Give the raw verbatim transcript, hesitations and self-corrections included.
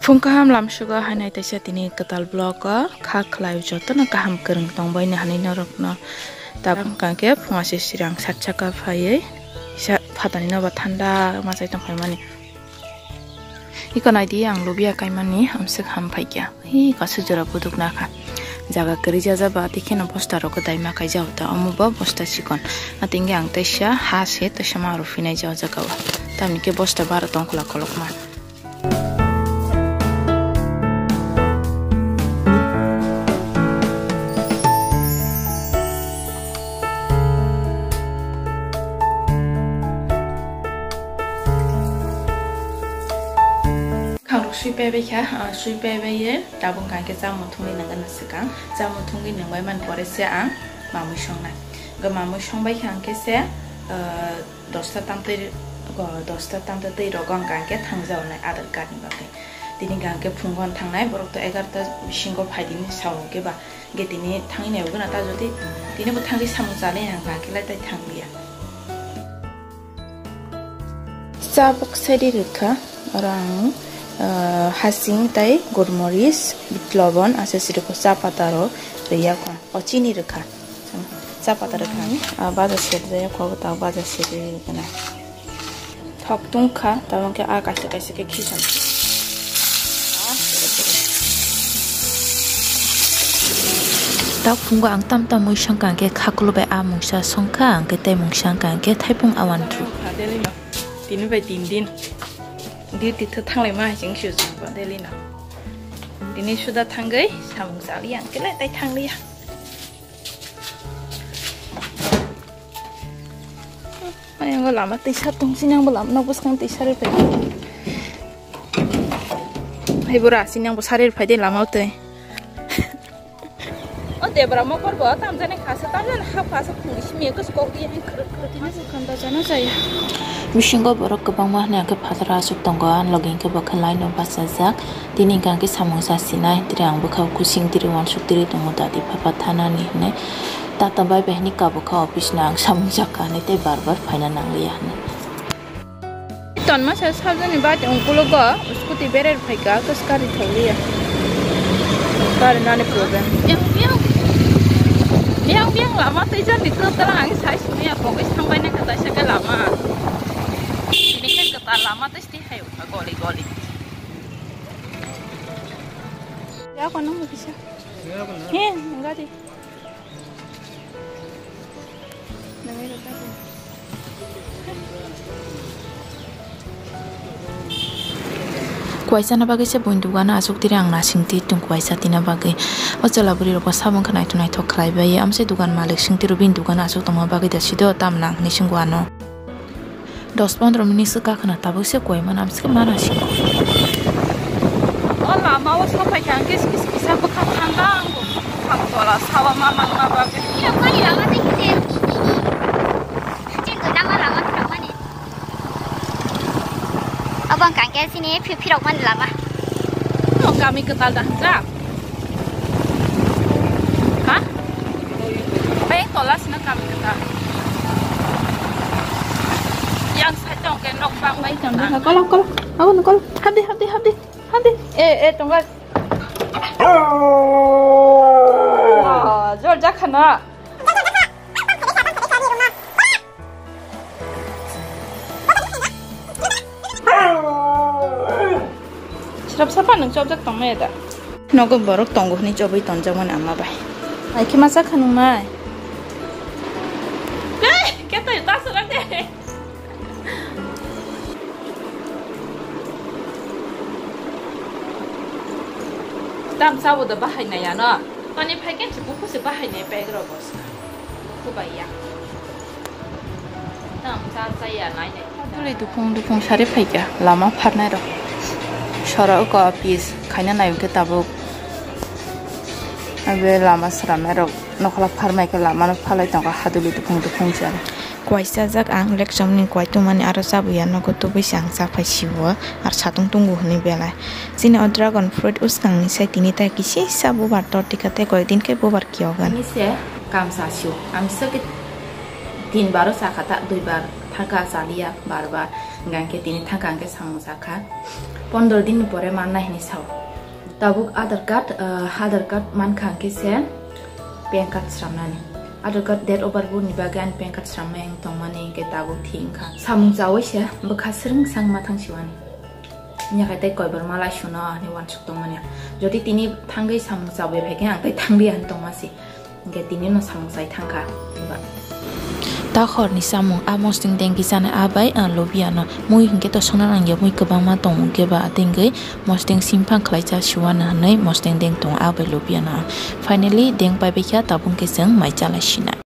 Phung kaham lamsugo hainai taisa tini kwtal vlog o kha khlai jotono kaham kwrwng tongbaini hinwi norokno tabuk hwnkha khe phung aswk sirang sat saka phaiwi sa phatani nobo thanda machai tongphaimani. Iko naidi ang lubia kaimani amswk ham phaikha. Hi kasu jora buduk nakha. Jaga kwrwi jajaba tei kheno bosta rok daima kaijao ta omo bo bosta chikon. Atingke ang teisa ha se teisa ma rw phinai jao jaga o. Tamni ke bosta bara tongkhla kolokma. Khangrok sui paibai kha, ah, sui paibai ye tabuk hwnkha khe chamung thungwi nangna swkang. Chamung thungwi nangbai man pore se ang mamui songnai. Hwnkhe mamui songbai kha hwnkhe se, ah, dosta tamtwi, oh, dosta tamtwi twi rogo hwnkha khe thangjaonai Aadhaar card ni bagwi. Tini hwnkha khe phungo thangnai, borok to egarota bisingo phaidi hinwi sao hwnkhe ba, hwnkhe tini thangwi naiwi gana ta jodi tini bo thangwi samung chalai hwnkha khe lai tai thangliya. Cha boksa ri rwkha, oro ang, ah, hasing tei gormoris, bit lobon, aswk se rwkha cha pata rw rwya kha, o chini rwkha, cha pata rwkha. Ah, baja serjaya kho, ta baja serwi rwkha na. Thok tungkha, tabuk khe ah kaisa kaisa khe khicham. Tak phungo ang tam tam mui songkha hwnkhe khakulu bai ah mungsa songkha, hwnkhe tei mungsa wngkha hwnkhe thaipung awan rw. Tini bai tin din duty tho thanglai ma hai chwng sio chwng ba daily no. Tini suda thangwi samung chaliya hwnkhe le tai thangliya. Ayang lama tisa tong sini ang lama no bwskang tisa ri pai. Hai bura sini ang bo sari ri pai de lama tei. O debra mokor bo tamjani khasa tamjani hap khasa phungni simi kos kok di hai khuruk khuruk. Tini bwkhan da jana jaya. Bisingo borok kwbangma hwnwi hwnkhe phataro aswk tongo, ani logi hwnkhe bo khe line o bachajak. Tini hwnkhe samung chasinai, tiri ang bwkhao kusing tiri uansuk tiri tongo dadi papa thanani hwnwi. Tata bai bai hwnwi kabukha office no ang samung chakha hwnwi tei bar bar phaina nangliya hwnwi. Tonma sa sajani bati ungkulogo scooty berer phaika, kos kari thauliya. Kari nani problem. Biang biang. Biang biang lama tei jani kwtal ang sai sumya pogwi sangbai nangkha taisa khe lama. Tini khe kwtal lama tei sti hai wngkha goli goli. Ya kono mo kisa. He, gari. Kuaisa na bagwi se buini dugano aswk tiri ang nasing twi tung kuaisa tina bagwi. O chwla bwrwi rok bo sabung khe naithok naithok khlai bai. Amsai dugan malik swng tiro bini dugano aswk tongma bagwi da sido tam nang hinwi swng o ano. Dos pondro minute swk kakhwna tabuk se kuaimano amswk mana sing. O lama o sopai kha hwnkhe kis kisa bwkha thanda ang bo bwkha tola sawa ma mangma bagwi. Chini lama tei khe chini gwnangma lama phirokmani. Obo wngkha hwnkhe chini phi-, phirokmani lama. O kami kwtal da hwnjak. Ha? Bai tola sina kami kwtal. Yang side tong ke nok bang bai kwtal. Kolo, kolo. Abo no kolo. Habdi, habdi, habdi. Habdi. Eh, eh, tongla. Ah, jor jakhana. Srap sapa nwng chopjak tongmaya da? Nogo borok tongo hwnwi chobwi tonjakmani ama bai. Ai khe masa khanung nai. Tei, khe tei ta swrang de. Tam sabo da bahai nai ano. Tani phai khe se buku se bahai nai bag rok bo. Buku bai ya. Tam cha cha ya nai nai. Duli duphung duphung sari phaikha lama pharnai rok. Sora uko office khaina nai khe tabuk. Abe lama sramnai rok nokla pharmai khe lama no phalai tongkha haduli duphung duphung chari. Kuaisa jak ang lekchomni kuai tongmani aro chabuya nogo tubui se ang chaphai siwo ar satung tungo hwnwi belai. Chini o dragon fruit uskang ni sai tini tai kisi sa bubar tor tika tei koi din khe bubar kiyogan. Tini se kam sa sio. Ang se ke tin baro sa kha ta, dui bar thaka chaliya bar bar. Hingke tini thangka hingke samung sakha. Pondro din ni pore manna hinwi sao. Tabuk Aadhaar card, ah, Aadhaar card mankha hingke se pan card sramnani. Aadhaar card date of birth bo ni bagwi ani pan card sramnai wng tongmani hingke tabuk thik wngkha. Samung chawi se bwkha swrwng sang ma thang siwani. Nyakhai tei koibar malai suno hinwi uansuk tongmani. Jodi tini thangwi samung chawi phaikhe ang tei thangwi ang tongmasi. Hingke tini no samung chai thangkha. Ba. Ta horni samung a mosdeng dengki chana a bai ang lobiyano. Mui hingke to songna nangya mui kwbangma tongo hingke ba atengwi mosdeng simphang khlai cha siwano hinwi mosdeng deng tongo a bai lobiyano. Finally deng pai baikha tabuk hingke chwng mai chalai sinai.